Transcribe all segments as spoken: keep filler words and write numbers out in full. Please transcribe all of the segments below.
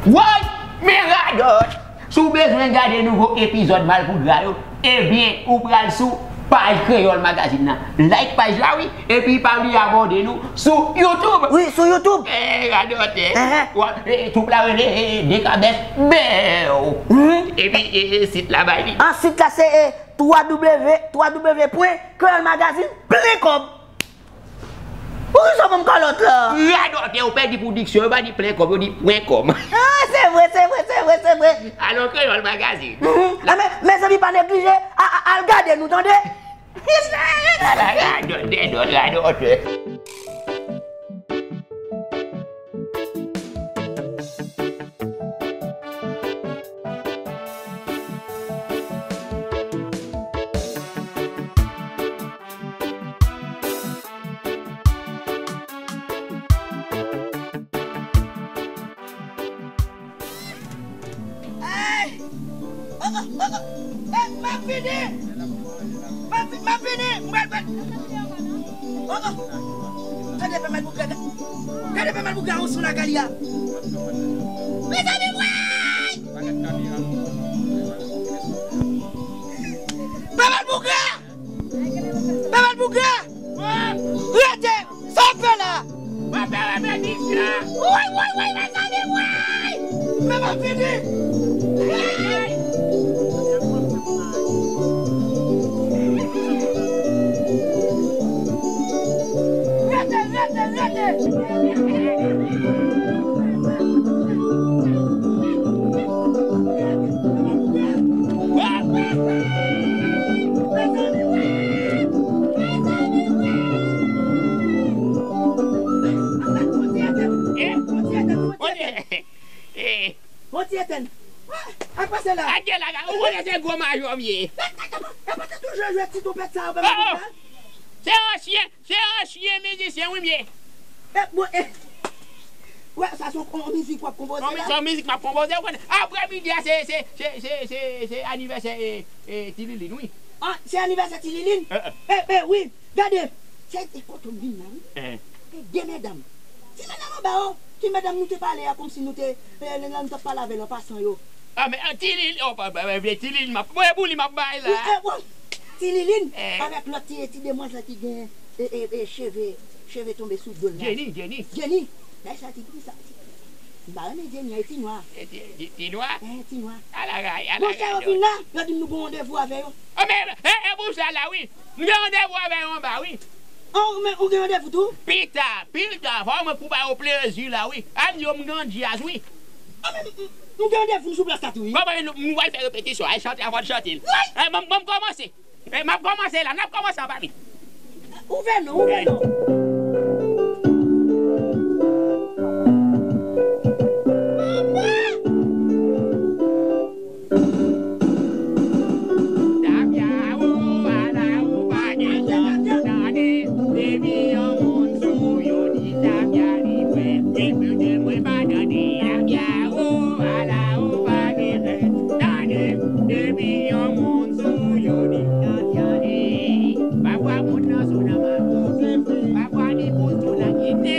Woy! Men radòt! Si w bezwen gade nouvo epizòd Malpougra yo, ebyen, ou pral sou paj Kreyòl Magazine nan. Like paj la, wi, epi pa bliye abòne nou sou YouTube. Wi, sou YouTube. Eh, radòt, eh. Ehn. Wa, eh, troup la rele, eh, Dekabès Bèw. Mhm. Epi, eh, sit la bay li. Ah, sit la se, eh, twa W, twa W pwen kreyòl magazine plen kòb. Poukisa w ban m kalòt la? Radòtè, ou pèdi pou diksyon, yo pa di plen kòb, yo di pwen kòm. Ah, se vre, se vre, se vre, se vre. Alò, Kreyòl Magazine. Mhm. Ah, men, mezanmi, pa neglije, a, a, al gade nou, tande. Radòtè, radòtè. Ay! Oh, oh, oh, oh. Eh, m ap vini! M ap vi-, m ap vini! M pral, pral. Oh, oh. Gade Pè Malpougra, gade Pè Malpougra, ou sou lakay li a. Mezanmi, woy! Pè Malpougra! Pè Malpougra! Rete! Sa w ap fè la? Mwen fè repetition! Woy, woy, woy, mezanmi, woy! Men m ap vini! Woy! Rete, rete, rete! Fon ti etèn. Ak pase la. Adye la, ou konnen se gwo majò m ye. E pa te toujou jwe ti twonpèt sa yo, Pè Malpougra? Se ansyen, se ansyen mizisyen wi m ye. E, bon, e, wè, sa se yon, yon mizik w ap konpoze la? Se yon mizik m ap konpoze, ou konnen. Aprè midi a, se, se, se anivèsè, e, e, Ti Lilin, wi. Ah, se anivèsè Ti Lilin? E, e. E, e, wi. Gade, se, e kote m vin la, wi. E de medam. Ti medam anba, o. Ti medam nou te pale a, kòmsi nou te, e, lè nou t ap pale avè l an pasan yo. Ah, men, ah, Ti Lilin, oh, pa, pa, pa, Ti Lilin, m ap, mwen, pou li, m ap bay la. Wi, e, bon. Ti Lilin, avèk lòt ti, ti demwazèl ki gen, e, e, e, cheve, cheve tonbe sou do l la. Jenny, Jenny. Jenny. Dayè sa, ti, ti sa, ti, m pa renmen Jenny, e ti nwa. E ti, ti, ti nwa? E, ti nwa. Ala ray, ala ray. Monchè, yo vin la, yo di m nou gen yon randevou avè yo. Ah, men, e, e pou sa la, wi. M gen randevou avè yo anba, wi. Oh, men ou gen randevou tou? Pita, pita, fò mwen pou ba yo plezi la, wi. A m di yo m gen djaz, wi. Ah, men m, m, m gen randevou sou plas la tou, wi. Bon, bon, nou, nou pral fè repetisyon, al chante, avan n chante l. Wi. E, m, m, m kòmanse. E, m ap kòmanse la, n ap kòmanse anba mi. Ouvè non, ouvè non. Tapya, o, ala ou pa gen chans, tande, depi yon moun sou yo di Tapya li frè. Repete mwen pa tande, Tapya, o, ala ou pa gen chans, tande, depi yon moun sou yo di Tapya, ey. Pafwa moun nan sou nan mato, pafwa li pou sou nan kite.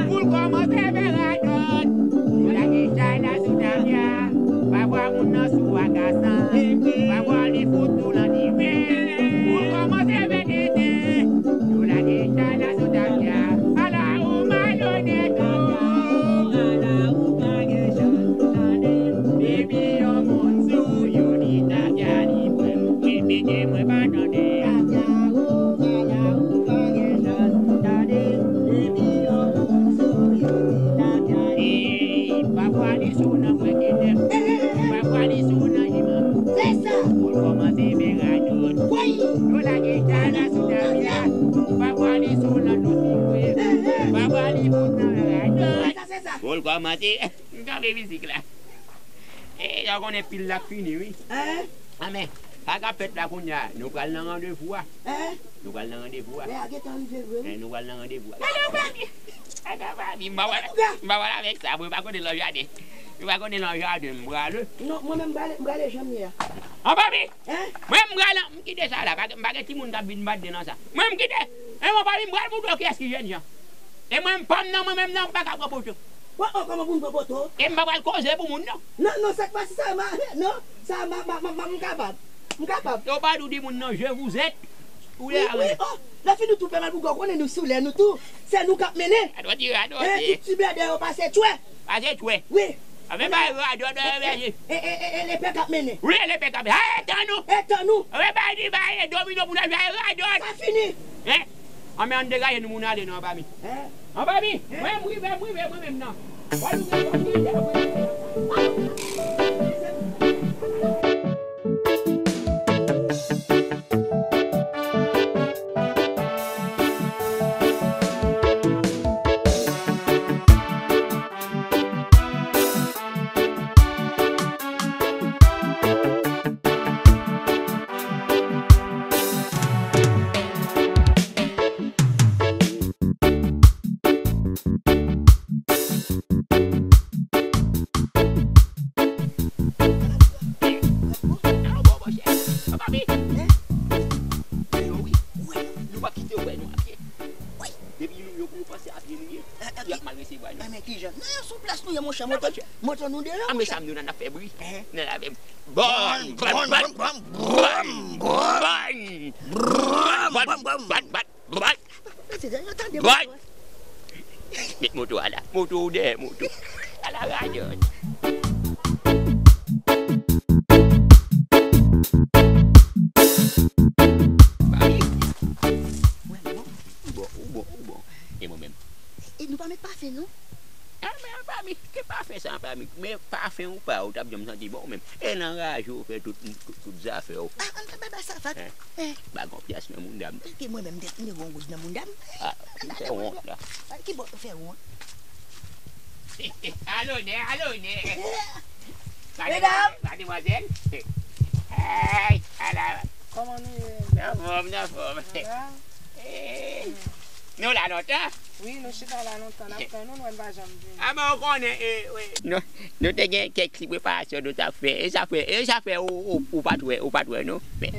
Pou l kòmanse fè radòt, yo lage chay la sou Tapya. Pafwa moun nan sou agasan, pafwa li fout nou nan diven. Pou l kòmanse fè tenten, yo lage chay la sou Tapya. Ala ou malonèt, o, ala ou pa gen chans, tande. Depi yon moun sou yo di Tapya li frè. Repete mwen pa tande. Tapya, o, ala ou pa gen chans, tande. Depi yon moun sou yo di Tapya li frè. Ey, pafwa li sou nan pwèkitè, pafwa li sou nan jimankou. Se sa. Pou l kòmanse fè radòt. Wi. Yo lage chay la sou Tapya. Pafwa li sou nan dosi kwe. Pafwa li fout nan radòt. Se sa, se sa. Pou l kòmanse, m kanpe mizik la. E, sa w konnen pil la ap fini, wi. Hein? A men, sa k ap fèt la kounye a, nou pral nan randevou a. Hein? Nou pral nan randevou a. Lè a gentan rive vre, wi. Eh, nou pral nan randevou a. Gade yon papi. Gade yon papi. M pa pral, m pa pral avèk sa, mwen pa konnen nan jaden. Mwen pa konnen nan jaden, m prale. Non, mwen menm m prale, m prale jan m ye a. An papi! Hein? Mwen m prale, m kite sa la, pa, m pa gen timoun k ap vin bat de nan sa. Mwen m kite. E mwen papi, m pral pou w kiyès ki jènjan. E mwen m pa m nan, mwen menm nan, m pa ka pran poto. Bon, oh, kòman pou m pran poto? E m pa pral koze pou moun, non. Non, non, sa k pase sa, ma, non, sa, ma, ma, ma, ma, m kapab. M kapab. Yo pa dou di moun, non, je vous êtes. Ou wi, wi, oh, lè fini tou pè mal pou gò, konnen nou sou lè nou tou. Se nou k ap mennen. Adwati, adwati. E, tout ti blèdè yo pase tchwè. Pase tchwè. Wi. Avè bay radò dèyè vèje. E, e, e, e, lepè k ap mennen. Wi, lepè k ap. Ha, e tan nou. E tan nou. Avè bay di bay, e domino pou n al fè radò. Sa fini. Hein? Anmè, ann degaje nou, moun ale nan anba mi. Anba mi. Mwen, m rive, m rive, mwen menm nan. Wè nou gen kòm rive, mwen rive. Depi nou yo pou yo panse a pye nou ye, y ap mal resevwa nou. Men kijan? Nan yon sou plas nou ye, monchè, moto, moto nou deyò, monchè. A, men sa m di w la, n ap fè bri. Nan la fè bòn, bòn, bòn, bòn, bòn, bòn, bòn, bòn, bòn, bòn, bòn, bòn. Met moto a la. Moto ou dèyè moto. Ala radòt. Mami. Ou bon, ou bon, ou bon. E mwen menm? E nou pa met pafen, non? A, men anba mi, ki pafen sa anba mi? Men pafen ou pa, ou t ap janm santi bon ou menm. E nan raje ou fè tout, tout, tout zafè ou. A, ann fè bay bay sa fèt. Ba gon pyès nan mounda m. Epi mwen menm, m te, m te gon goud nan mounda m. A, ou fè wont la. Ki bò ou fè wont? A lonè, a lonè. Medam! Mademwazèl. Ay, ala. Kòman nou ye? Nan fòm, nan fòm. Nou la lontan? Wi, nou chita la lontan. N ap tann ou, nou wè n pa janm vini. A, men ou konnen, e, wi. Nou, nou te gen kèk ti preparasyon nou t ap fè. E sa fè, e sa fè ou, ou, ou pa t wè, ou pa t wè nou. Men,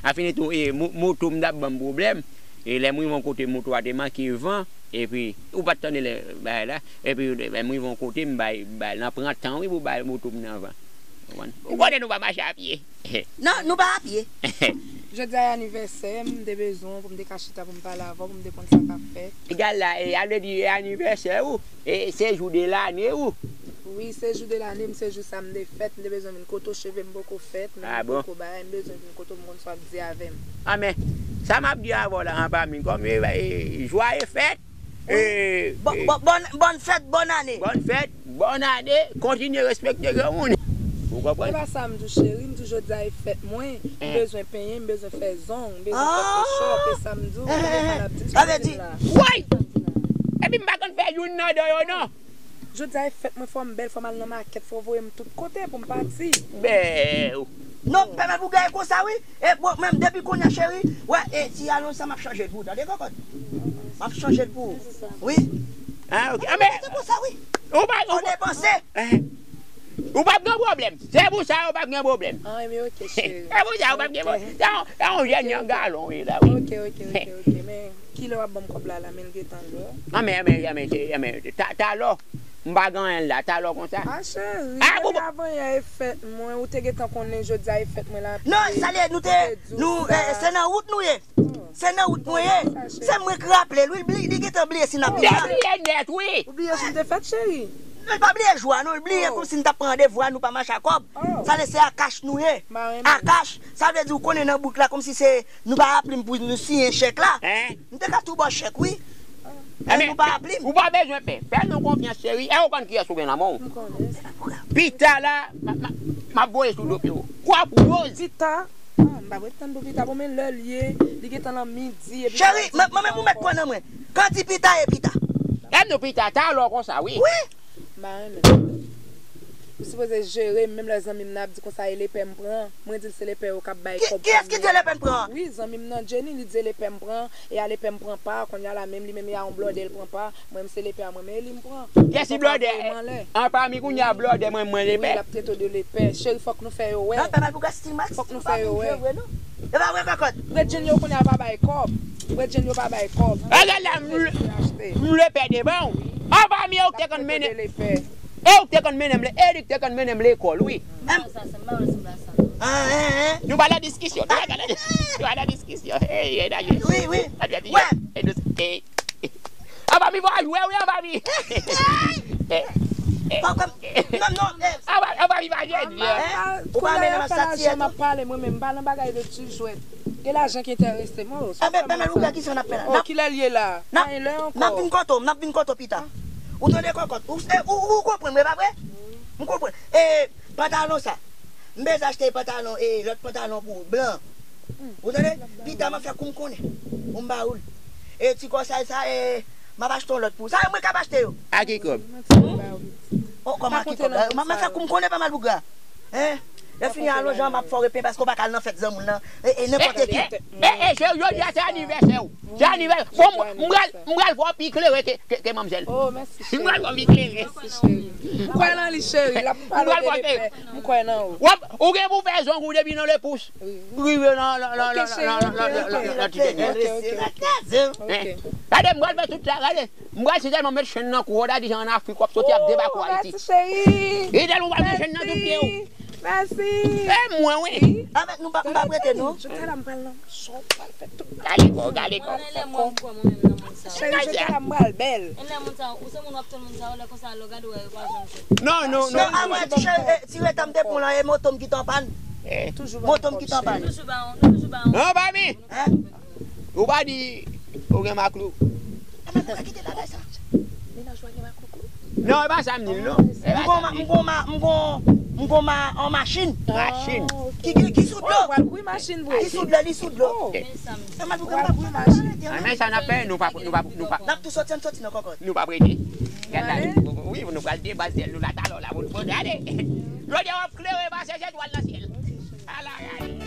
a fini tou, e, mo-, moto m t ap ban m pwoblèm. E lè m rive yon kote, moto a te manke van. Epi, ou pa t tande lè bagay la. Epi, lè m rive yon kote, m bay, bay, nan pran tan, wi, pou bay moto m nan van. Ou konprann? Ou konnen nou pa mache a pye. Non, nou pa a pye. Jodi a anivèsè, m te bezwen w pou m te ka chita pou m pale avè w, pou m te konn sa k ap fèt. Egal la, e, a vle di, e anivèsè ou, e se jou de lane ou. Wi, se jou de lane m, se jou sa m te fèt, m te bezwen vin kote w, cheve m poko fèt, men m poko bay, m bezwen vin kote w, m konn sa w ap di avè m. A, men, sa m ap di avè w la, anba mi, kòm, e, e, jwaye fèt, E, bòn, e, bòn, bòn, bòn fèt, bòn ane. Bòn fèt, bòn ane, kontinye respekte granmoun. Ou konprann? E pa sa m di w, cheri, m di w jodi a e fèt mwen, m bezwen penyen, m bezwen fè zong, m bezwen fè fechòp, e sa m di w, men sa l ap di m, sa m di l la. Woy! Epi m pa konn fè youn nan dan yo non. Jodi a e fèt mwen, fò m bèl, fò m al nan makèt, fò voye m tout kote pou m pati. Bèw. Non, pèmèt pou gaye konsa wi. E bon, menm depi kounye a, cheri, wè, e ti alonj sa m ap chanje l pou ou, tande kòkòt? M ap chanje l pou ou. Wi. Ah, ok. Ah, men, se pou sa, wi. Ou pa, ou pa, depanse. Eh. Ou p ap gen pwoblèm. Se pou sa, ou p ap gen pwoblèm. Ah, men ok, cheri. Se pou sa, ou p ap gen pwoblèm. Ok. Se yon, se yon jèn yon galon, wi, la, wi. Ok, ok, ok, ok, men kilè w ap ban m kòb la, la, men l gentan lè. Ah, men, men, men, se, men, ta, talò. M pa gen anyen la, talò konsa. Ah, cheri, ah, depi bon, bon. Avanyè e fèt mwen, ou te gentan konnen jodi a e fèt mwen la. Non, sa li ye, nou te, nou, eh, se nan wout nou ye. Oh. Se nan wout nou ye. Sa, cheri. Se mwen ki raple l, wi, li, li gentan bliye si n ap viv la. Ou bliye nèt, wi. Ou bliye jou m te fèt, cheri? Non, li pa bliye jou a, non, li bliye kòmsi n t ap pran randevou a, nou pa mache a kòb. Oh. Sa li ye, se a kach nou ye. A kach, sa vle di ou konnen nan bouk la, kòmsi se nou pa raple m pou nou siyen chèk la. Hein? M te ka tou ba w chèk, wi. Men nou pa raple m. Ou pa bezwen pè. Fè nou konfyans, cheri. E ou konn kiyès ou gen nan men w? M konnen sa. Pita la, m, m, m ap voye sou do pye w. Kwa pou yo? Pita? Ah, m pa p ret tann pou pita. Bon, men lè l ye, li gentan nan midi, epi cheri, mwen, mwen menm ou mèt pran nan mwen. Kan di pita e pita. Lè m di w pita, talò konsa, wi. Wi. M pa renmen. Ou sipoze jere m, menm lè zanmi m nan ap di konsa e lepè m pran. Mwen di l se lepè yo k ap bay kòb. Kiyès ki di lepè m pran? Wi, zanmi m nan Jenny, li di se lepè m pran. E a lepè m pran pa, kounye a la menm li menm e a yon blòdè l pran pa. Mwen menm se lepè a mwen menm e li m pran. Kiyès ki blòdè? An pa mi kounye a blòdè mwen, mwen lepè. Wi, l ap trete w de lepè. Cheri, fòk nou fè yo wè. Non, pè mal pou gaz Stilmax. Fòk nou fè yo wè. E pa vre kòkòt. Bredjenn yo kounye a pa bay kòb. Bredjenn yo pa bay kòb. Gade la, m le, m lepè devan w. Anba mi, e ou k te konn mennen. E ou k te konn mennen m le-, e li k te konn mennen m lekòl, wi. Ah, hein, hein. Nou pa nan diskisyon, nou pa nan, nou pa nan diskisyon. Hey, hey, dale. Wi, wi. Dale, dale. Wè. Hey, nou, hey. Anba mi, va jwe, wi, anba mi. Hey, hey. Non, non, eh. Anba, anba mi, va jwe. Hein? Ou pa mennen m sa ti eto. M ap pale, mwen menm, m pa nan bagay de ti jwèt. Gen lajan ki enterese m, oh. Enben, enben, ou gade kisa n ap fè la. Oh, kilè l ye la? N ap, n ap vin kote w, n ap vin kote w pita. Ou tande kòkòt? Ou, eh, ou, ou konprann mwen, pa vre? M konprann. E pantalon sa. M bezwen achte pantalon, e lòt pantalon pou ou, blan. Ou tande? Pita, m ap fè kou m konnen. Pou m ba ou l. E ti kòsay sa, e m ap achte yon lòt pou ou. Sa yo mwen k ap achte yo. A ki kòb? Oh, kòman a ki kòb la? M ap fè kou m konnen, pa mal bougra. Hein? Lè fini alonjan, m ap fè w repen paske w pa ka al nan fèt zanmi w nan. E, e nenpòt ki. E, e, e, se jodi a se anivèsè w. Se anivèsè. Bon, m, m pral, m pral fè w pi klere ke, ke, ke manmzèl. Oh, mèsi, cheri. M pral fè w pi klere. Mèsi, cheri. M kwè nan li, cheri. L ap pale de lepè. M kwè nan ou. W ap, ou gen pou fè zong ou depi nan le pous. Rive nan, nan, nan, nan, nan, nan, nan, nan ti dènye. Ok, ok, ok. Hein? Gade, m pral fè tout sa, gade. M pral si tèlman met chenn nan kou w, w ta di jan an Afrik w ap soti ap debake w Ayiti. Mèsi, cheri. E tèlman w pral met chenn nan tout pye w. Mèsi. E mwen, wi. Avèk nou, m pa, m pa prete, non. Gade kò, gade kò. Cheri, je te la m pral bèl. Non, non, non. Non, a mwen, ti cheri, eh, ti reta m te pran lan, e moto m ki t an pàn. Moto m ki t an pàn. Anba mi. Hein? Ou pa di ou gen maklou. Mwen kite bagay sa. Mennaj ou a gen maklou klou? Non, e pa sa m di l, non. E pa sa m di l. M gon ma, m gon ma, m gon, m gon ma, an machin. Machin. Ki, ki, ki sou dlo. Ou pral kouri machin vre. Ki sou dlo, li sou dlo. Oh. Sa m ap di w, m pa kouri machin. Ah, men sa n ap fè, nou pa, nou pa, nou pa. N ap tou soti, ann soti nan kòkòt. Nou pa prete. Gade la, wi, nou pral debaze nou la talè la, pou nou gade. Jodi a w ap klere pase zetwal nan syèl. Ala gade.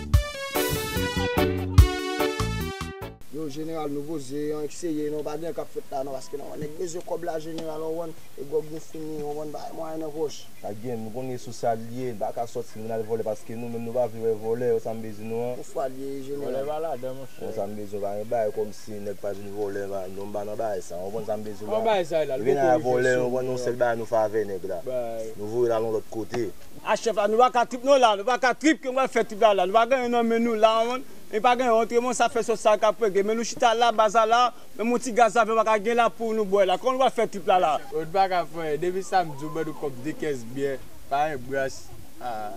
Yo, jeneral, nou poze, annik seye, non, pa gen k ap fèt la, non, paske, non, nèg bezwen kòb la, jeneral, w konprann, e gwòg nou fini, w konprann, pa gen mwayen nan pòch. Pa gen, nou konnen sosyal li ye, n pa ka sòti, nou al vòlè, paske nou menm, nou pa vle wè vòlè, w sa m bezwen nou an. Yon fwa li ye, jeneral. Vòlè pa ladan, monchè. W sa m bezwen, pa gen bagay kòmsi nèg pa vin vòlè, pa, nou pa nan bagay sa, w konprann sa m bezwen la. Kòman bagay sa ye la? Epi n al vòlè, w konprann, yon sèl bagay nou fè avè nèg la. Nou voye l al yon lòt kote. A chèf la, nou pa ka trip non la, nou pa ka trip ke nou al fè trip la la. Nou pa gen anyen nan men nou la, w konprann. E pa gen antre, mwen sa fè sòs sa k ap regle. Men nou chita la, baz la la, menm yon ti gaz avè pa ka gen la pou nou bwè la. Kòman nou pral fè trip la la? Ou pa ka fè anyen. Depi samdi, ou bwè nou kòb de kès byè, pa yon brans. Ah.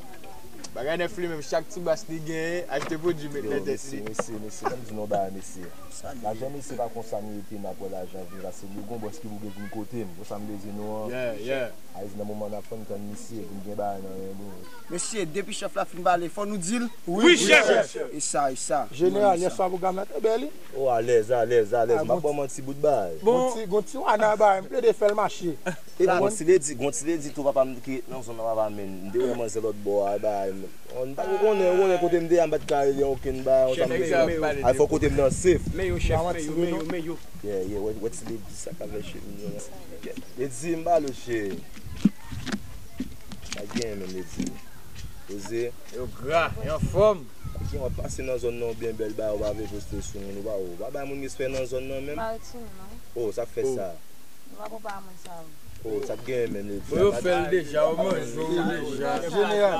Bagay nèf li menm, chak ti brans li genyen, achte pwodui met nan tèt li. Yo, mesye, mesye, mesye, ban m di nou yon bagay, mesye. Lajan mesye pa konsa nou rete, n ap wè lajan vini, paske nou gon bòs ki pou gen vin kote m, pou sa m bezwen nou an. Yeah, yeah. Ayiti nan moman n ap fann tann misye, pou n gen bagay nan men nou. Mesye, depi chèf la fin pale, fò nou di l. Wi, chèf! E sa, e sa. Jeneral, yèswa pwogram nan te bèl, wi. O, alèz, alèz, alèz. M p ap ba w manti, bout bagay. Gon ti, gon ti wana bagay, m plede fè l mache. E gon ti ledi, gon ti ledi tou papa m ki ret nan zòn nan papa m, men m te wè manzè lòt bò a, bagay, men. Bon, m pa ko konnen, ou konnen kote m te a, m pa t ka rele okenn bagay, yon sa m bezwen. Ay, fò kote m nan sef. Men yo, chèf, men yo, men yo, men yo. Yeah, yeah, wè, wè ti ledi sa k ap fè cheve m yo la. Ledi, m pale w, cheri. Pa gen menm, ledi. Poze. Yo gra, yo anfòm. Gen w ap pase nan zòn nan, w byen bèl, bagay, ou pa vle poste sou moun, ou pa, ou pa bay moun respè nan zòn nan menm. Pa retire non. Oh, sa k fè sa. Nou pa konpare moun sa yo. Oh, sa t genyen menm, li di. Bon, yo fè l deja, yo manje w deja. Jeneral.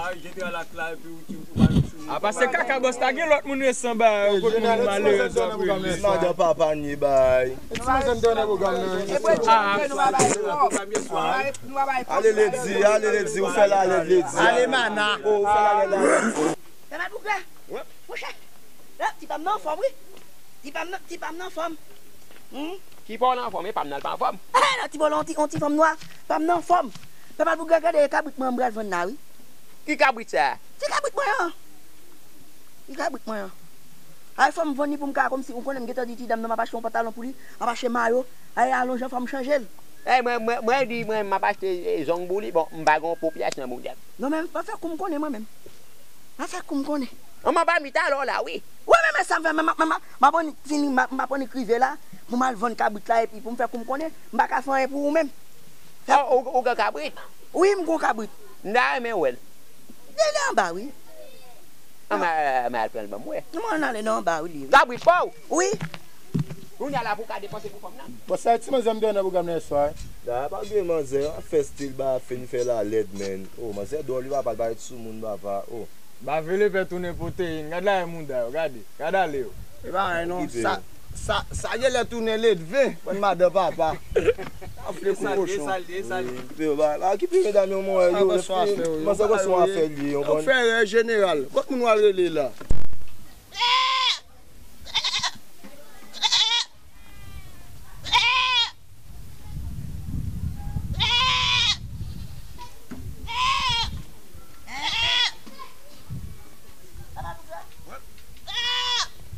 A pa se kaka bòs la, gen lòt moun resan ba, kot moun malerèz w ap rele. Madan papa ni bay. E ti manzè m te nan pwogram nan. E bwè djòl ke nou pa bay kòb. Nou pa bay kòb. Ale ledi, ale ledi, ou fè la lèd ledi. Ale mana. Oh, ou fè la lèd la. Fè mal pou kè. Monchè, ti pa m nan anfòm, wi. Ti pa m nan, ti pa m nan anfòm. Hmm? Ki pa w nan anfòm, e pa m nan, l pa anfòm. Eh, nan ti bòlò, on ti, on ti fanm nwa, pa m nan anfòm. Fè mal pou gade, gade kabrit mwen, m pral vann la, wi. Ki kabrit sa? Ti kabrit mwen an. Ki kabrit mwen an. Ay, fò m vann li pou m ka, kòmsi, ou konnen m gentan di ti dam nan, m ap achte yon pantalon pou li, m ap achte mayo. Ay, alonjan, fò m chanje l. Eh, mwen, mwen, mwen di, mwen, m ap achte, eh, zong pou li. Bon, m pa gen yon popyas nan boudèm. Non, men, pa fè kou m konnen, mwen menm. Pa fè kou m konnen. Manman pa mi talè w la, wi. Wi, men, men, sa m fè, men, men, men, m ap annik fini, m ap, m ap annik rive la, pou m al vann kabrit la, epi pou m fè kou m konnen, m pa ka fè anyen pou ou menm. Oh, ou, ou gen kabrit? Wi, m gon kabrit. M ta renmen wè l. Li, li anba, wi. Anba, anba, al pran l ban m wè. Nou ann ale nan anba, wi, li, wi. Kabrit pa w? Wi. Kounye a la pou w ka depanse pou fanm nan. Bon, sa ti manzè m te wè nan pwogram nan yèswa, wi. Da, pa gen manzè, ap fè stil ba, fin fè la lèd, menn. Oh, manzè dwòl, li pa pale, parèt sou moun, papa. Oh. Ba vle fè tounen pwoteyin. Gad la e mouda yo, gade. Gad ale yo. E pa anyen non. Sa, sa, sa genlè tounen ledve. Bann madan papa. Afle kou kochon. Yo, ba, ba, okipe medam yo, mwen, yo, manzè gon son afè li, yo konn. Fè rè jeneral. Kot moun w al rele la?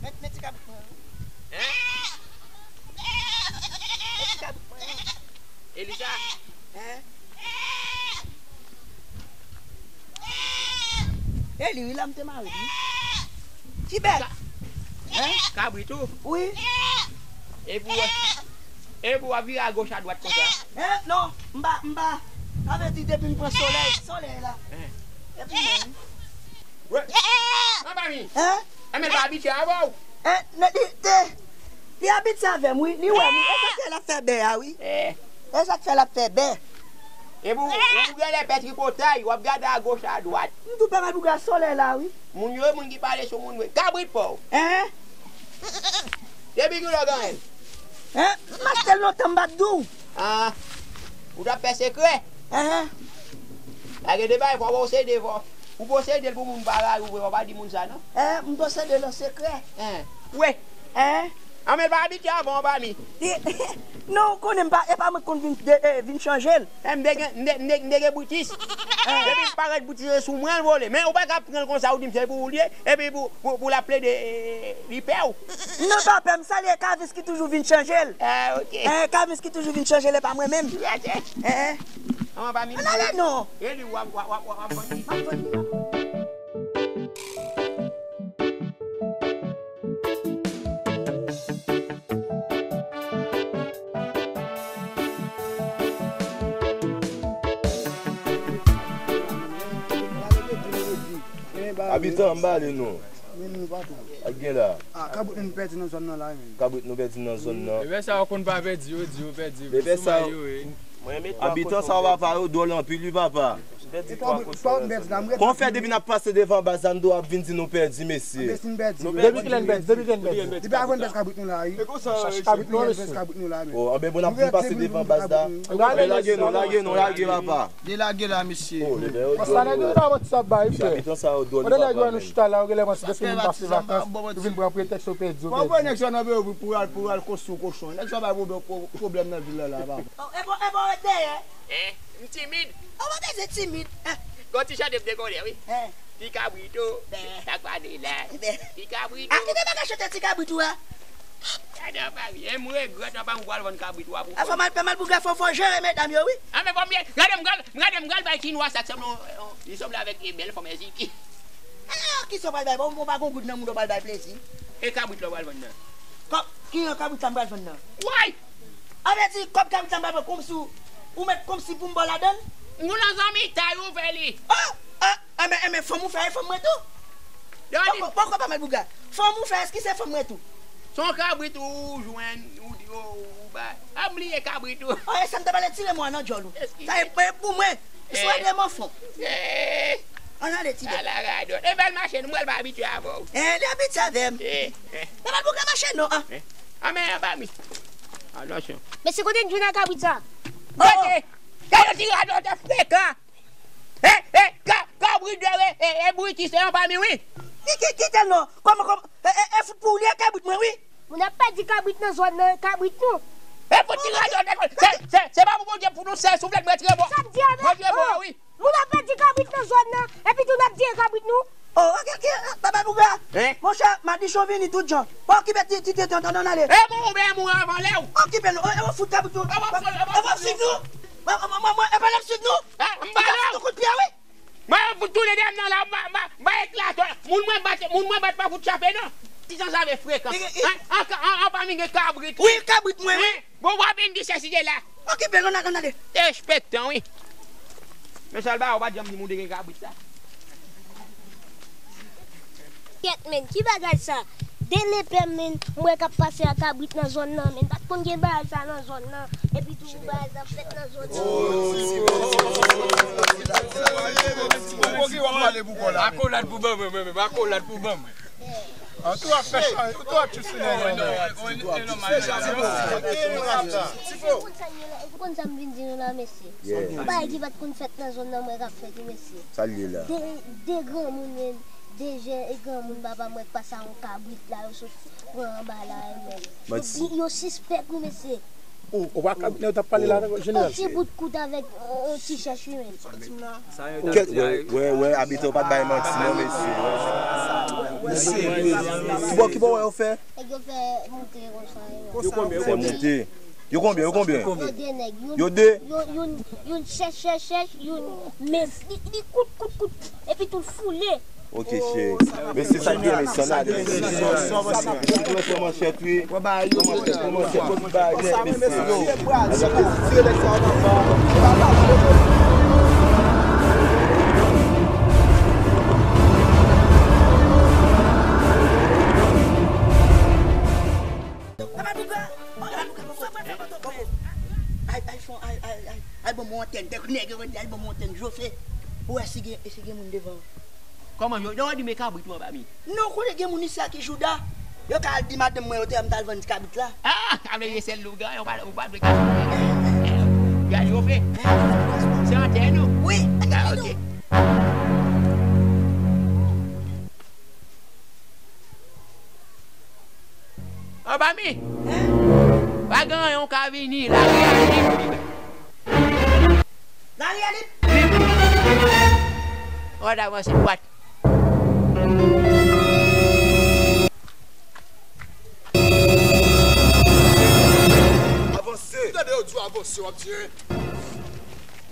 Met, met ti kabrit mwen. Hein? Met ti kabrit mwen. Elisa? Hein? E li, wi, la m te mare li. Ti bèt. Hein? Kabrit ou? Wi. Epi w, epi w ap vire agoch adwat konsa? Hein? Non, m pa, m pa. Sa vle di depi m pran solèy, solèy la. Hein? Epi menm. Wè. Anba mi. Hein? Enben l pa abitye avè w. Hein? Li te, li abitye avè m, wi. Li wè m, wi. E sa k fè l ap fè bè a, wi. Eh. E sa k fè l ap fè bè. Epi w, ou genlè pè tripotay, w ap gade agoch adwat. M tou pè mal pou gade solèy la, wi. Moun yo, e moun ki pale sou moun, wi. Kabrit pa w. Hein? Depi kilè w genyen l? Hein? M achte l lontan, m pa t di w. Ah, ou t ap fè sekrè? Hein? Lage de bagay, fò w posede, fò. Ou posede l pou moun pa rayi w vre, fò w pa di moun sa, non. Hein? M posede l an sekrè. Hein? Wi. Hein? Anben l pa abitye avè w, anba mi. Non, ou konnen m pa, e pa mwen k konn vin, de, eh, vin chanje l. Eh, m te gen, m te, m te, m te gen britis. Depi l parèt britis sou mwen, l vole. Men ou pa ka pran l konsa, ou di m se pou ou l ye, epi pou, pou, pou l ap plede, eh, li pè w. Non, pa pè m, sa li ye, Kavis ki toujou vin chanje l. Ah, ok. Eh, Kavis ki toujou vin chanje l, e pa mwen menm. Gade. Eh. Ann ale non. Redi w ap, w ap, w ap, w ap vann li. M ap vann li, m ap vann li. Abitan, m ba ale non. Ak gen la. Ah, kabrit nou pèdi nan zòn nan la, menm. Kabrit nou pèdi nan zòn nan. Ebyen sa yo konn pa pèdi, yo di yo pèdi. Ebyen sa yo. Abitan sa yo papa, yo dwòl anpil wi papa. Kon fè depi n ap pase devan baz la, n dwe ap vin di nou pèdi, mesye. Depi kilè n pèdi? Depi kilè n pèdi? Depi avan n pèdi kabrit nou la, wi. Chache kabrit nou, mesye. Oh, anben bon, n ap vin pase devan baz la. Lage non, lage non, lage papa. Delage la, mesye. Oh, nèg yo dwòl. Abitan sa yo dwòl wi papa. Kote nèg yo wè nou chita la, yo genlè panse depi nou pase vakans, yo vin pran pretèks yo pèdi, yo pèdi. Fò pran nèg sa nan peyi pou al, pou al konstwi kochon. Nèg sa bay pwoblèm nan vil la, la, papa. Oh, e bon, e bon, rete dèyè. Hein? M timid. Ou pa bezwen timid. Hein? Gon ti chante m te konnen, wi. Hein? Ti kabrit ou, bè, sa k pa de la. Bè. Ti kabrit ou. A, kite bagay chante ti kabrit ou a. Gade anba mi, e m regrèt anba m pral vann kabrit ou a pou fò. A, fò mal, fò mal pou gade, fò, fò jere medam yo, wi. A, men fò m ye, gade m pral, gade m pral bay ti nwa sa k sanble yon, yon, li sanble avèk e bèl fanm Eziki. A, kisa w pral bay? Bon, bon, pa gon goud nan moun w pral bay plezi. E kabrit la w pral vann nan? Ka-, ki kabrit sa m pral vann nan? Way! A vle di, kòb kabrit la m pral pran kòmsi w, ou mèt kòmsi pou m ba w ladan l? Nou nan zanmitay ou fè li. Oh! Ah, enben, enben, fanm ou fè, e fanm mwen tou. Poko, poko pa mal bouga. Fanm ou fè, èske se fanm mwen tou? Se yon kabrit ou jwenn, ou di, ou, ou bay. A, m bliye kabrit ou. Oh, e sa m ta pale, tire mwen nan djòl ou. Sa e, e pou mwen. Swa de m anfon. Ann ale, ti bèt. Ala radòt. E bèl mache, nou pral pa abitye avè w. Eh, li abitye avè m. Eh, eh. Pa mal bouga mache non, an. Eh. Anben, anba mi. Atansyon. Mesye, kote n jwenn ak kabrit sa? Gade! Gade ti radòt frekan! E, e, ka, kabrit de, e, e, e, britis, e, anba mi, wi. Ki, ki, kite l non. Kòman, kòman, e, e, e, fout pou ou li ye kabrit mwen, wi. Moun ap pèdi kabrit nan zòn nan, kabrit nou. E, fout ti radòt, se, se, se pa pou Bondye pou nou, se souflèt mwen tire bò. Sa m di a, men, mwen tire bò, oh, wi. Moun ap pèdi kabrit nan zòn nan, epi tou n ap tiye kabrit nou. Oh, ok, ok, papa Bouga. Hein? Monchè, madichon vini tout jan. Pa okipe ti, ti, ti, ti, ann ale. E bon, oubyen moun avan lè w. Okipe nou, e, e, w ap fout kabrit nou. E w ap fout, e w ap fout nou. Mwen, mwen, mwen, mwen, e pa l ap suiv nou. E, m ba lè w. Li ka fout nou kout pye, wi. Mwen, fout tounen dèyè m nan la, m ba, m ba, m ba eklatò. Moun mwen bat, moun mwen bat pa fout chape, non. Ti jan sa vle frekan. An, an, an, an, pa mi gen kabrit. Wi, kabrit mwen, wi. Bon, w ap vin di sesi de la. Okipe l, ann ale, ann ale. Derespektan, wi. Men sa l ba ou pa janm di moun te gen kabrit la. Kèt, men, ki bagay sa? De lepè, men, m wè k ap pase ak kabrit nan zòn nan, men, pa t konn gen bagay sa nan zòn nan. Epi tou, bagay sa fèt nan zòn nan. Akolad pou ban mwen, mwen menm, akolad pou ban mwen. An tou ap fè chan, tou ap tchousounen. Ou konn sa m vin di nou la, mesye? Bagay ki pa t konn fèt nan zòn nan, m wè k ap fèt, wi, mesye. Sa l ye la? De, de granmoun, men, de jèn e granmoun, papa m wè k pase a yon kabrit la, yo sot pran anba la, men. Yo, yo sispèk, wi, mesye. Ou pa kabrit nan yo t ap pale la, jeneral? Yon ti bout kout avèk yon ti chèch, wi, men. Kèt, wè, wè, wè, abitan yo pa t bay manti, non, mesye. Ki bò, ki bò wè yo fè? Nèg yo fè moute konsa, wi. Yo fè moute. Yo konbyen, yo konbyen? Yo de nèg. Youn, youn, youn chèch, chèch, chèch, youn men li, li kout, kout, kout. Epi tou l foule. Ok, cheri. Mesye, sa k gen, mesye, ann ale. Mesye, pran manchèt, wi. Pran manchèt, pran manchèt, pran bagay nèt, mesye. Ay, ay, fon, ay, ay, ay, ay, ban mwen antèn. Dèk nèg yo di, ay, ban mwen antèn. Jose, ou wè si gen, si gen moun devan. Kòman, yo, yo di men kabrit ou anba mi? Non, konnen gen moun isi a ki jouda. Yo ka al di madanm mwen, yo te wè m t al vann ti kabrit la. Ah, sa vle di sèl lougan, yo pa, ou pa dwe kache. Gade, yo fè. Se antèn ou? Wi. Ah, ok. Anba mi. Pa gen anyen ou ka vini, lari a lib. Lari a lib. Lib. Ann avanse dwat. Avanse. Tande yo di w avanse, w ap di, hein?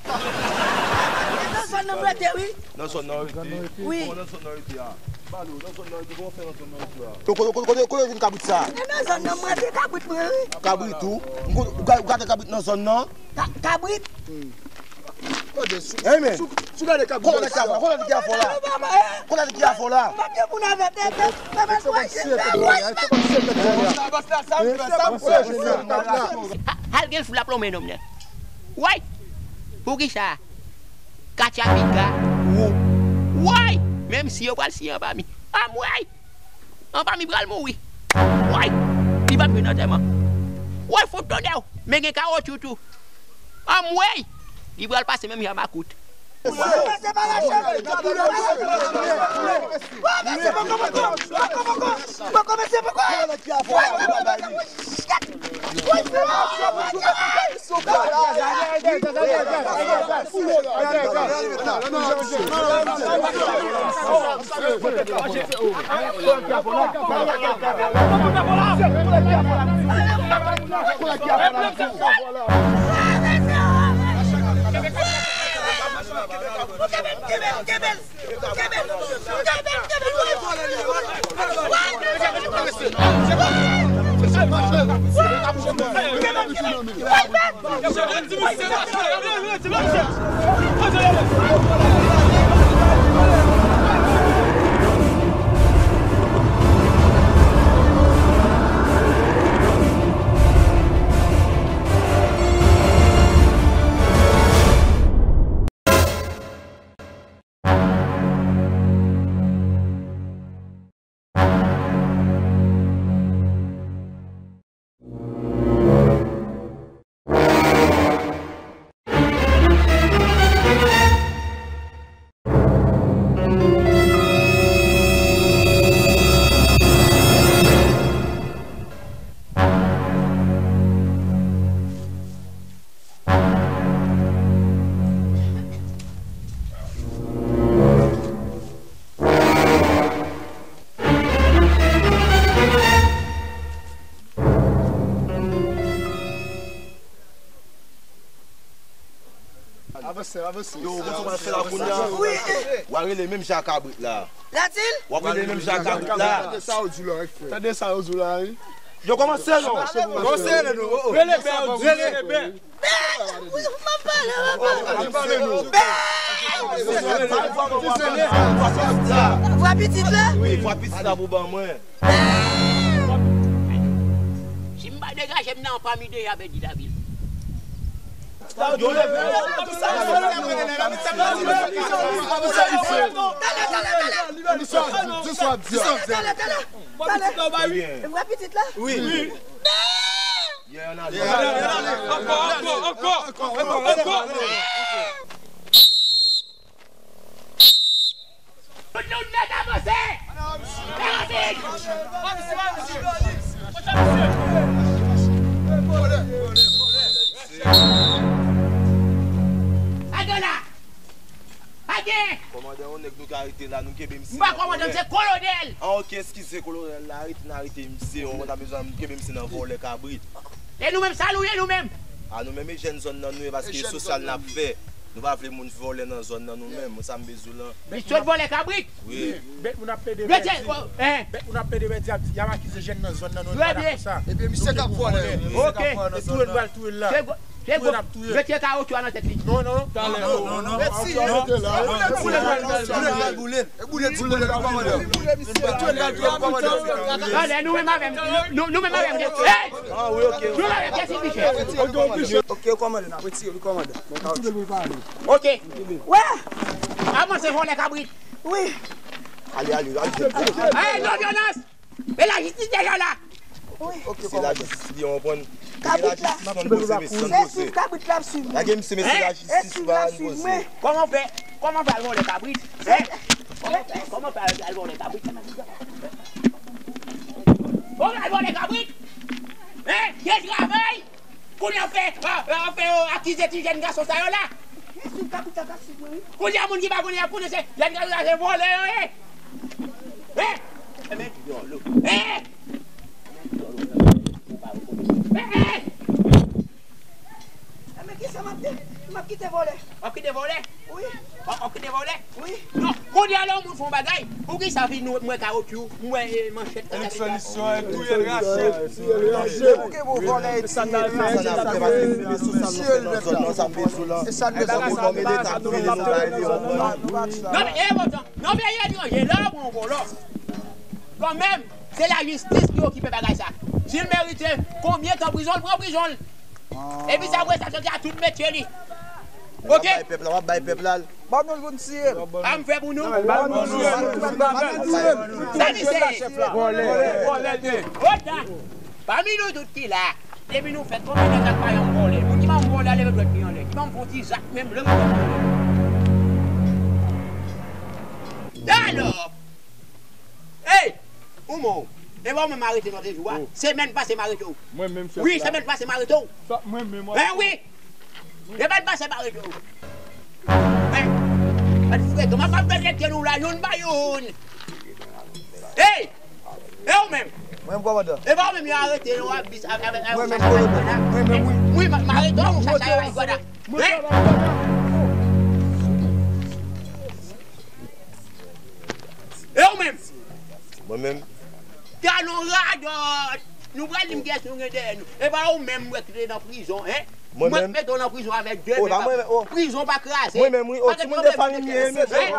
Nan zòn nan m rete, wi. Nan zòn nan w rete? Wi. Kòman nan zòn nan w rete a? Pale w, nan zòn nan w rete, kòman w fè nan zòn nan w rete a? Kote, kote, kote, kote w jwenn kabrit sa? E nan zòn nan m rete, kabrit mwen, wi. Kabrit ou? M konn, ou ka, ou ka gen kabrit nan zòn nan? Ka-, kabrit? Hey, men. Kote nèg ki afò la? Kote nèg ki afò la? Kote nèg ki afò la? Al gen foul ap lonmen nonm nan. Woy! Poukisa? Katya piga ou. Woy! Menm si yo pral siye anba mi. Anmwey! Anba mi pral mouri. Woy! Li p ap jwenn antèman. Woy, fout tonnè w! Men gen kawotchou tou. Anmwey! Li pral pase menm jan makout. Avanse, avanse. Yo, ou konn sa w pral fè la kounye a? Wi. W a rele menm jan ak kabrit la. Latil? W ap rele menm jan ak kabrit la. Tande sa yo di w la, wi. Tande sa yo di w la, wi. Yo kòmanse non. Kòmanse non. Rele bè, rele bè. Bè! M ap pale, m ap pale. Vwa pitit la? Wi, vwa pitit la pou ban mwen. Degaje m nan, pami de a pèdi lavi l. Di sa w ap di a. Talè, talè, talè. Mwen pitit la? Wi. Ankò, ankò, ankò, ankò, ankò. Tout nou nèt avanse! Fè rapid! Sa gen la? Sa gen? Kòmandan, yon nèg nou ka rete la, nou kenbe misye. M pa kòmandan, m se kolonèl. Ah, ok, eskize, kolonèl la, arete, n arete misye, yon konn ta bezwen, nou kenbe misye nan vòlè kabrit. E nou menm, sa nou ye nou menm? A nou menm, e jèn zòn nan nou ye, paske e sosyal n ap fè. Nou pa vle moun vòlè nan zòn nan nou menm, sa m bezwen lan. Li sot vòlè kabrit. Wi. Bèt moun ap plede pèdi. Bèt moun ap plede pèdi, y ap akize jèn nan zòn nan nou, nou pa dakò sa. Ebyen, misye k ap vòlè. Ok. E touye n pral touye l la. Touye n ap touye l. Retire kawotchou a nan tèt li. Non, non. Talè, non, non, non. Mèsi. Boule l, boule l, boule l, boule l. E boule ti boule la, kòmandan. Retire l, retire l, kòmandan. Talè, nou menm avè m. Nou, nou menm avè m. Hey! Ah, wi, ok. Nou menm avè m, kèsi Michel? Ok, kòmandan, n ap retire li, kòmandan. Ok. Wè! Avanse, vòlè kabrit. Wi. Ale, ale, ale. Hey, non vyolans! E lajistis deja la! Wi. Se lajistis li, w konprann? Kabrit la. Se swiv kabrit la ap swiv mwen. Lage misye, mesye, lajistis pa ann poze. Kòman w fè? Kòman w fè al vòlè kabrit? Hein? Kòman w fè? Kòman w fè al vòlè kabrit? Kòman w fè al vòlè kabrit? Hein? Gen travay? Kounye a w fè, a, a, w fè, o, akize ti jèn gason sa yo la. Kounye a moun ki pa konnen y ap konnen se jèn gason sa se vòlè yo ye. Hein? Hein? Hein? Enben kisa m ap di? M ap kite vòlè. W ap kite vòlè? Wi. W ap kite vòlè? Wi. Non, kounye a lè yon moun fè yon bagay, poukisa vin nou, m wè kawotchou, m wè, eh, manchèt, et cetera. Solisyon, eh, touye l, rache l. Touye l, rache l. Depi w gen bon vòlè, e sa n ap fè, sa n ap fè, paske se sosyal nan zòn nan, sa m bezwen lan. E sa n bezwen. Bagay sa, nou pa touye l, nou pa touye l. Non, men, eh, bon, nan peyi etranje, lè yo pran yon vòlò, kanmenm, se lajistis ki okipe bagay sa. Si l merite konbyen tan prizon, l pran prizon l. Epi sa, apre sa, se a tout metye li. Ok? W ap bay pèp la, w ap bay pèp la. Ban nou l pou n tiye l. A m fè pou nou. Ban nou l. Ban nou l. Sa li se. Vòlè. Vòlè l ye. Otan. Pami nou tout ki la, depi nou fèt, konbyen nèg la k pa janm vòlè? Moun ki pa janm vòlè a leve dwèt li anlè. Ki pa janm fè yon ti zak menm, leve dwèt li anlè. Alò, hey, ou mò. E pa ou menm m arete lòt jou a? Semèn pase m arete w. Mwen menm chèf la. Wi, semèn pase m arete w. Sa, mwen menm, wi. Semèn pase m arete w. Hein? Gad frekan, m ap, m ap maltrete nou la, youn pa youn. Hey! E ou menm? Mwen menm, kòmandan. E pa ou menm yo arete yo a bis, a, a, a, mwen menm, kòmandan. Mwen menm, wi. Wi, m, m arete w, ou chache a Rigwada. Hein? E ou menm? Mwen menm. Talon radòt! Nou pral di m kiyès nou gen dèyè nou. E pa ou menm mwen ki te nan prizon, hein? Mwen menm. Mwen mete w nan prizon avèk de men. Prizon pa kraze. Mwen menm, wi. O, timoun de fanmi m ye, mesye. Hein?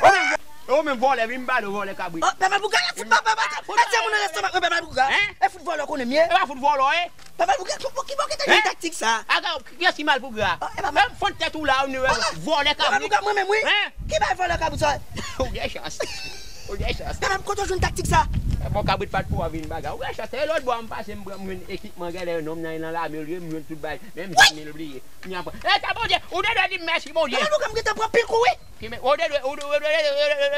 Hein? Ou menm vòlè, vin m pale w, vòlè kabrit. O, pèp Malpougra, fout pa, pa, pa, pa, pa, ti moun nan lestomak mwen, pèp Malpougra. Hein? E fout vòlè w konnen m ye. E pa fout vòlè w ye. Pèp Malpougra, ki bò ki te jwenn taktik sa? Aga, kiyès ki Malpougra? Menm fann tèt ou la, ou vòlè kabrit. Pèp Malpougra, mwen menm, wi. Hein? Ki bay vòlè kabrit sa? Ou gen chans. Ou gen chans. Pèp, kote w jwenn taktik sa? Bon, kabrit pa t pou w vin bagay. Ou gen chans. E lòt bò a m pase, m pran, m jwenn ekipman, genlè nonm nan, nan lame l ye, m jwenn tout bagay. Menm zam li, l bliye. Li anpran. E, sa Bondye, ou te dwe di m mèsi, Bondye. Pèp Malpougra, m gentan pran pil kou, wi. Ki men, ou te dwe, ou te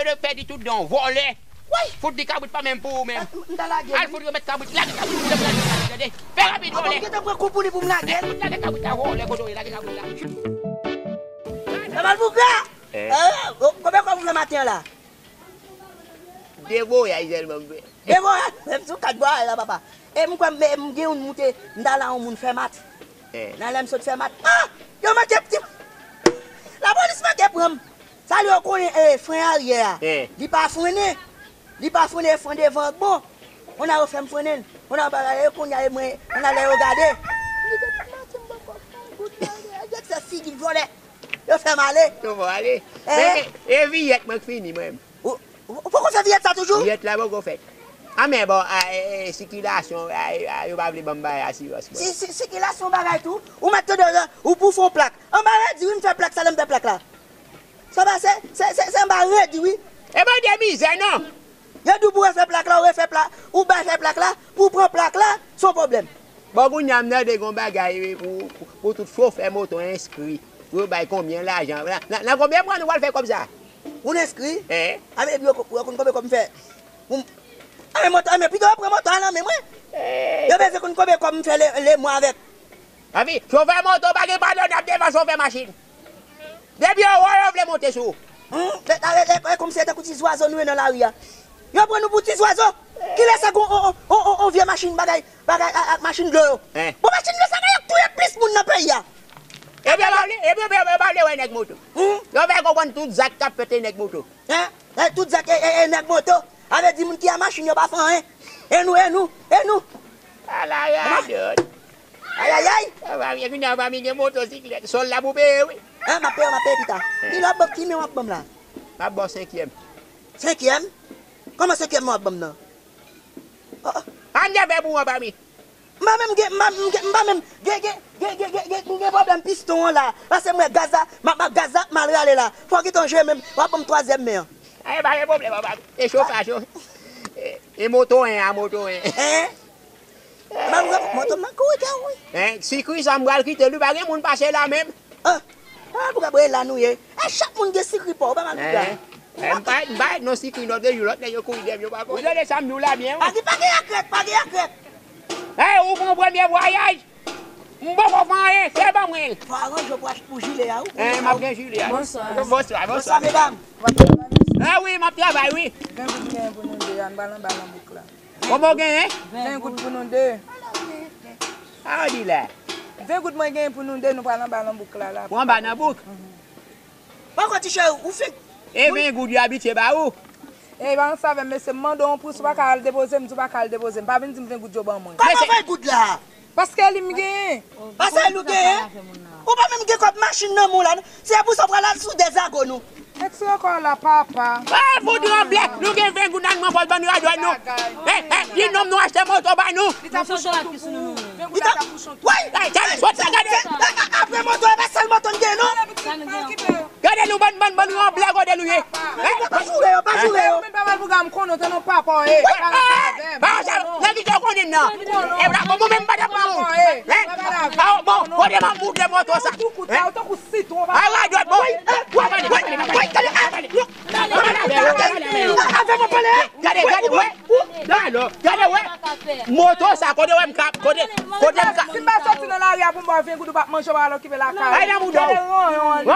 dwe pèdi tout dan w, vòlè. Woy! Fout di kabrit pa menm pou ou menm. M ta lage l, wi. Al fout remèt kabrit, lage kabrit, lage kabrit, tande. Fè rapid, vòlè. Mwen gentan pran kou pou li pou m lage l. Lage kabrit la, vòlè, kote w ye, lage kabrit la. Pèp Malpougra! Eh, konbyen kòb ou fè maten an la? De voyaj sèlman m fè. De voyaj? Menm sou kat voyaj la, papa. E m kwè m, m gen youn moute, m t al a yon moun fè mat. Eh. Nan lè m sot fè mat, ah! Yo manke ti. Lapolis manke pran m. Sa yo konnen, eh, fren aryè a. Eh. Li pa frennen. Li pa frennen, fren devan an k bon. On a yo fè m frennen l. On a yo bagay, e kounye a, e mwen, on a lè yo gade. Li te tout maten m poko fè goud nan aryè. Nèg fè figi vòlè. Yo fè m ale. Yo fè w ale. Eh. Men, e viyèt mwen k fini, mwen menm. Ou, Ou poko fè viyèt sa toujou? Viyèt la poko fèt. A men bon, a, e, e, sikilasyon, a, e, a, yo pa vle ban m bay asirans, bon. Si, si, sikilasyon bagay tou, ou mèt tande, ou pou fè yon plak. Anba redi, wi, m fè plak sa, lè m fè plak la. Sa pa se, se, se, se anba redi, wi. E bon, de mizè, non. Yo di w pou refè plak la, ou refè plak, ou bay fè plak la, pou pran plak la, se yon pwoblèm. Bon, kounye a m tande gon bagay, wi, pou, pou, pou tout chofè moto enskri. Pou yo bay konbyen lajan. Nan, nan, nan konbyen mwa nou pral fè kòb sa? Moun enskri? Eh. A men epi yo ko-, yo konn konbyen kòb m fè? Moun, a men moto, a men pito yo pran moto a nan men mwen. Eh. Yo bezwen konn konbyen kòb m fè le, le mwa avèk. Papi, chofè moto pa gen padonab devan chofè machin. Depi yo wè w, yo vle monte sou ou. Hmm, e, e, e, e kòmsi se tankou ti zwazo nou ye nan lari a. Yo pran nou pou ti zwazo. Kilè sa gon on, on, on, on, on vye machin bagay, bagay ak, ak machin dlo yo. Eh. Bon, machin dlo sa gen yo k touye plis moun nan peyi a. Ebyen, yo pa vle, ebyen, yo pa vle wè nèg moto. Hmm? Yo fè konprann tout zak k ap fèt e nèg moto. Hein? Eh, tout zak e, e, e nèg moto. A vle di moun ki a machin yo pa fè anyen. E nou, e nou, e nou. Ala radòt. Ayayay! Anba mi, kounye a anba mi gen motosiklèt. Sòl la pou peye, wi. Ah, m ap peye, m ap peye pita. Pi lòt bòk ki men w ap ban m la? M ap ba w senkyèm. Senkyèm? Kòman senkyèm w ap ban m nan? Oh, oh. An gen fè pou w anba mi. M pa menm gen, m pa, m gen, m pa menm gen, gen, gen pwoblèm piston an la. Paske m wè gaz la, m ap, m ap, gaz la ap mal rale la. Fò w kite yon jwe menm, w ap ban m twazyèm men an. Ay, pa gen pwoblèm, papa. E chofaj yo. E, e moto en a, moto en. Hein? Mwen, mwen, moto m nan kouri kè wi. Hein? Sikri sa m pral kite l wi, pa gen moun pase la menm. Ah, ah, pou ka bwè la nou ye. E chak moun gen sikri pa w, pa mal pou ka. Hein? Eh, m pa, m pa non sikri lòt de jou, lòt nèg yo kouri dèyè m, yo pa konnen. Ou tande sa m di w la byen, wi. Pa gen, pa gen akrèk, pa gen akrèk. Eh, ou pran premye vwayaj. M poko fè anyen, sèl ban mwen l. Fò aranje w pou achte pou jile a, wi. Eh, m ap gen jile a. Bonswa. Bonswa, bonswa. Bonswa, medam. Ah wi, m ap travay, wi. Ven pou nou, ven pou nou de, ann pral anba nan bouk la. Kòman w genyen? Ven goud pou nou de. Sa w di la? Ven goud mwen genyen pou nou de, nou pral anba nan bouk la, la. Pou anba nan bouk? Mhm. Poko ti cheri, ou fin. E ven goud yo abitye ba ou? E pa ansanm avè m, mesye, m mande w yon pri, si w pa ka al depoze m, di w pa ka al depoze m. Pa vin di m ven goud yo ban mwen. Kòman ven goud la? Paske li m genyen. Paske li w genyen? Ou pa menm gen kòb machin nan men w la, non? Se pou sa w pral al sou dèzago nou. Ekstra kò la, papa. Ah, fout ranblè. Nou gen ven goud nan men pòs ban nou a dwèt nou. Eh, eh, di nonm nou achte moto ba nou. Li ta pou chon tou pou ou. Ven goud la ta pou chon tou. Woy! Ay, gade, sot la, gade. Apre moto, e pa sèl moto n gen, non? Gade nou, bann, bann, bann ranblè kote nou ye. Eh? Pa joure yo, pa joure yo. Mwen pa mal pou gade m konnen w te nan papa w, eh. Woy! Ah! Pa sa, nèg ki te konnen m nan. E la, bon, mwen menm pa t ap ba ou. Eh? Ah, bon, kote m ap moute moto sa? Eh? Ala dwèt, bon. Woy, eh, woy, woy, woy, tande, ah, non. Avè mwen pale, eh? Gade, gade, wè. Gade, gade, wè. Moto sa, kote wè m ka, kote, kote m ka. Si m pa soti nan lari a pou m ba w ven goud ou p ap manje, w al okipe lakay ou. Ay, nan mouda w. Gade ranyon an li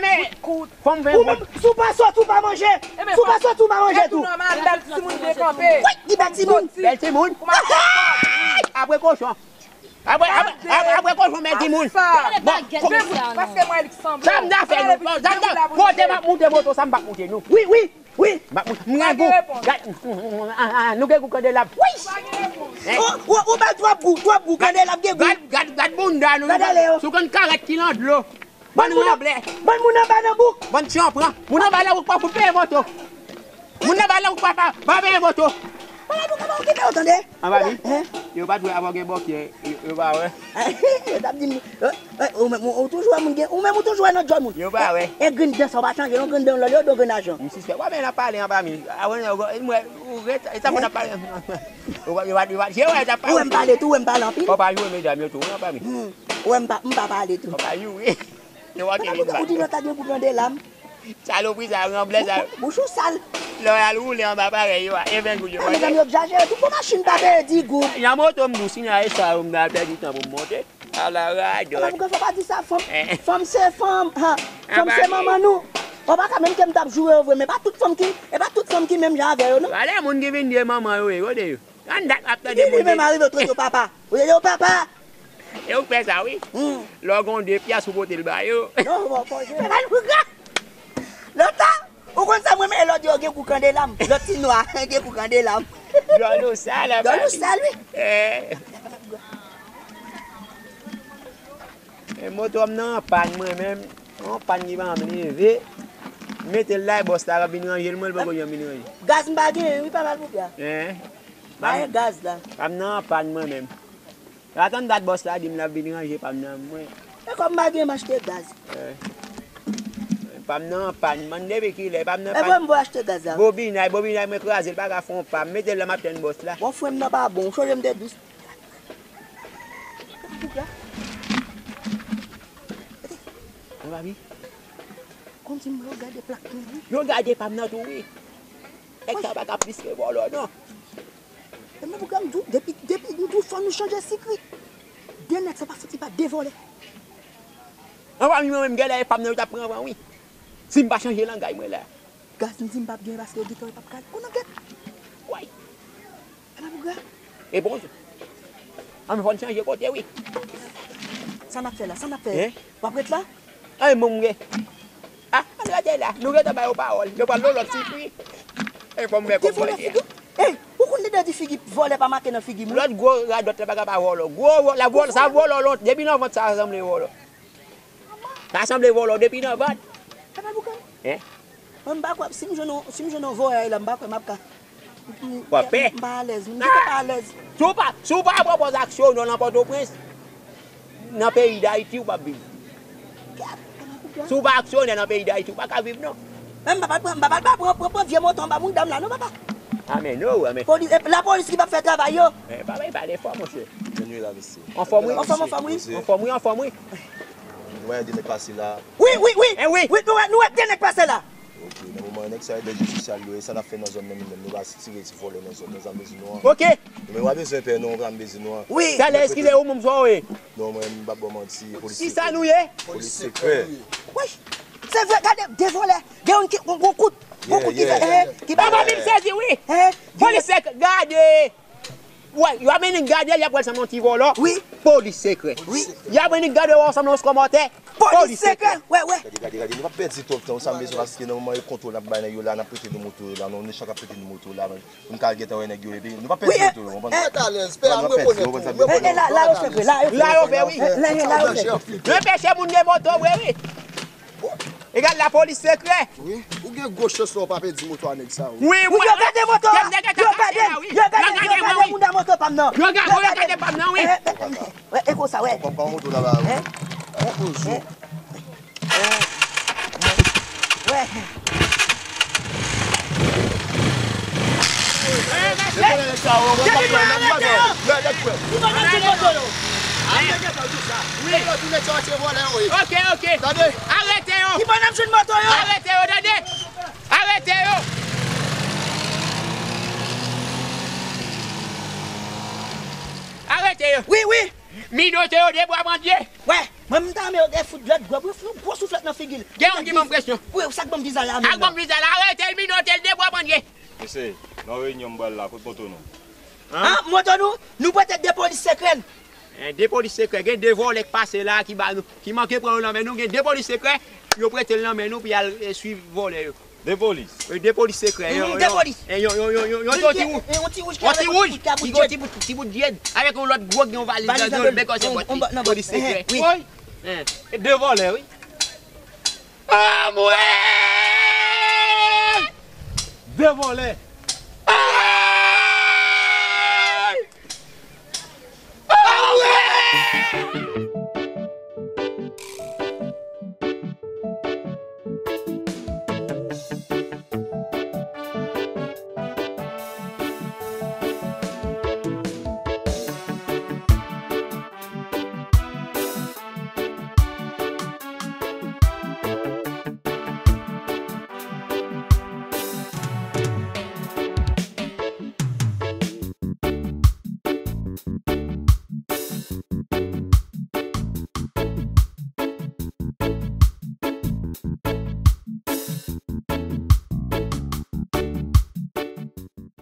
menm. Bout kout. Fò m ven goud. Si w pa soti, ou pa manje. Si w pa soti, ou pa manje tou. Nòmal, bèl timoun vle kanpe. Wi, di bèl timoun. Bèl timoun. Apre kochon. Apre, apre, apre, apre kochon, bèl timoun. Bon, paske mwen li k sanble. Sa m ta fè nou. Sa m ta, kote m ap moute moto, sa m p ap moute nou. Wi, wi. Wi. M ap moute. M gen gou. Gad, ah, ah, nou gen gou kandelab. Wi. Ou, ou, ou bay twòp gou, twòp gou, kandelab gen gou. Gad, gad, gad bounda nou. Gad ale yo. Sou konn karèt ki nan dlo. Bann moun anba, bann moun anba nan bouk. Bann chanpran. Moun anba nan bouk pa fout peye moto. Moun anba nan bouk pa, pa, pa peye moto. Anba bouk, anba bouk, kite yo tande. Anba mi? Hein? Yo pa t wè avan gen bòkyè, yo, yo pa wè. Yo t ap di m, eh, eh, ou menm, ou, ou toujou wè moun gen, ou menm ou toujou wè nan djòl moun. Yo pa wè. E, e grenn dan sa, w pa chanje non, grenn dan lòt yo, do grenn ajan. M sispèk. W ap vin ap pale anba mi. Avan, ou, ou, ou ret, e sa moun ap pale. Ou pa, yo pa, yo pa, je wè, t ap pale. Ou wè m pale tou, ou wè m pale anpil. Ou pa joure medam yo tou, wi, anba mi. Hmm. Ou wè m pa, m pa pale tou. Ou pa joure. Yo pa kenbe m. Ou di lòt la gen pou pran de lam. Salopri sa, ranblè sa. Bouch ou sal. Lè w al woule anba parèy yo a, e ven goud yo. Ah, medam yo egzajere tou, pou machin pa peye di goud. Nan moto m dous, si nan eswa yo m nan pèdi tan pou m monte. Ala radòt. Fò pa di sa, fanm, fanm se fanm, ha. Fanm se manman nou. Ou pa ka menm ke m t ap joure yo vre, men pa tout fanm ki, e pa tout fanm ki menm jan avè yo, non. Pale moun ki vin di manman yo, e kote yo. Anndan ap tande moun. Li menm arive trete w papa. Ou rele w papa. E ou k fè sa, wi. Hmm. Lè w gen de pyès ou pote l ba yo. Non, bon, fò je. Lòt la, ou konn sa mwen, men lòt yo gen kou kandelam. Lòt ti nwa gen kou kandelam. Djòl ou sal, djòl ou sal, wi. Eh. E moto m nan an pàn mwen menm. An pàn ki pa janm leve. Mete l la, e bòs la ap vin ranje l, mwen l poko janm vin ranje. Gaz m pa genyen, wi, pa mal pou pya. Hein? Pa gen gaz la. Pa m nan anpann mwen menm. Atann dat bòs la di m l ap vin ranje pa m nan mwen. E kòm m pa gen, m achte gaz. Eh. Pa m nan anpann, man, depi kilè, pa m nan anpann. E mwen m pou achte gaz la. Bobinay, bobinay, mwen kraze l, pa ka fè yon pa. Mete l la, m ap tann bòs la. Bon, frè m nan pa bon, chonje m te dous. Gade boug la. Gade. Mon papi. Kòmsi m yo gade plak mwen, wi. Yo gade pa m nan tou, wi. Nèg sa pa ka plis ke vòlò, non. E men, boug la, m di w, depi, depi m di w fò nou chanje sikri. De nèg sa pa fouti pa de vòlè. Anvan mi mwen menm, genlè e pa m nan yo t ap pran van, wi. Si m pa chanje langay mwen la. Gaz m di m p ap genyen paske yo gentan yo p ap ka al kou nan gèt. Woy. Ala boug la. E bon, an fò n chanje kote, wi. Sa n ap fè la? Sa n ap fè? Hein? W ap ret la? Ay, moun mwen. Ah, ann rete la. Nou gentan ba yo pawòl. Yo pral lòt sikri. E fò m fè kòb vòlè. Ey, ou konn lè di figi vòlè pa make nan figi moun? Lòt gwo radòt la pa ka pa vòlò. Gwo vò-, la vòlò, sa vòlò lont-, depi nan vant sa sanble vòlò. Sa sanble vòlò depi nan vant. Papa Boukan. Hein? Mwen m pa kwè, si m jwenn yon, si m jwenn yon vòlè la, m pa kwè m ap ka. W ap pè? M pa alèz, m gentan pa alèz. Si w pa, si w pa pran pòz aksyonè nan Pòtoprens, nan peyi Dayiti, w p ap viv. Si w pa aksyonè nan peyi Dayiti, w pa ka viv, non. Men m pa pral pran, m pa pral pran, pran, pran vye moto anba moun dam la, non, papa. Amèn, o, amèn. Polis, e lapolis ki p ap fè travay yo. Men pa bay pale fò, monchè. Anfòm, wi. Anfòm, anfòm, wi. Anfòm, wi, anfòm, wi. Nou wè de nèg pase la. Wi, wi, wi. Eh, wi. Wi, nou wè, nou wè de nèg pase la. Ok, nan moman nèg sa yo dèyè sosyal yo, e sa n ap fè nan zòn nan nou menm, nou va tire ti vòlè nan zòn nan, zanmi nou an. Ok. Nou menm pa bezwen pè non, zanmi nou an. Wi. Talè, eskize ou, moun sa w ye? Non, mwen, m p ap ba w manti, polis sekrè. Ki sa nou ye? Polis sekrè. Wi. Se vre, gade, de vòlè. Gen youn ki, gon, gon kout, gon kout ki fè, eh, ki ba. Papa, m sezi, wi. Eh, polis sekrè, gade. Wè, y ap mennen gade l, y ap wè l sanble yon ti vòlò. Wi. Polis sekrè. Wi. Y ap mennen gade w sanble yon kòmantè. Polis sekrè. Wè, wè. Gade, gade, gade, nou p ap pèdi twòp tan, sa m bezwen, paske nan moman yo kontwòl n ap bay nèg yo la, n ap prete nou moto yo la, non, nou chak ap prete nou moto la, men pou n ka al gentan wè nèg yo, epi nou p ap pèdi moto yo, konprann? Mwen alèz, pè a, m rekonèt ou, m rekonèt ou. E la, la yo fè vre, la yo fè. La yo fè, wi. La yo fè. Yo anpeche moun gen moto vre, wi. Egal lapolis sekrè. Wi, ou gen gwo chans la, ou pa pèdi moto a nèg sa, wi. Wi, wi, yo gade moto a. Yo gade, yo gade, yo gade moun nan moto pa m nan. Yo gade, yo gade pa m nan, wi. E, e, e, e konsa, wè. Ou pa, pa moto la, la, wi. Wè. Ki bò n ap jwenn moto yo? Wi. Ok, ok. Tande. Arete yo. Ki bò n ap jwenn moto yo? Arete yo, tande. Arete yo. Arete yo. Wi, wi. Minote yo de bwa pandye. Wè, mwen m ta renmen yo te fout lòt gwo, gwo, gwo souflèt nan figi l. Gen yon ki ban m presyon. Wi, sa k ban m viza la menm. Ak ban m viza la, arete l, minote l, de bwa pandye. Mesye, nan reyinyon m pral la, kot moto nou? An, moto nou, nou prete de polis sekrè n. En, de polis sekrè, gen de vòlè k pase la ki ba nou, ki manke pran yo nan men nou, gen de polis sekrè, yo prete l nan men nou pou y al, eh, swiv vòlè yo. De polis? Wi, de polis sekrè. Yon, de polis. Yon, yon, yon, yon, yon, yon ti wouj. Yon ti wouj ki gon ti bout, ti bout djed. Avèk yon lòt gwo, gen yon valiz nan do l, men kòm se polis sekrè. Wi. E de vòlè, wi. Anmwey! De vòlè.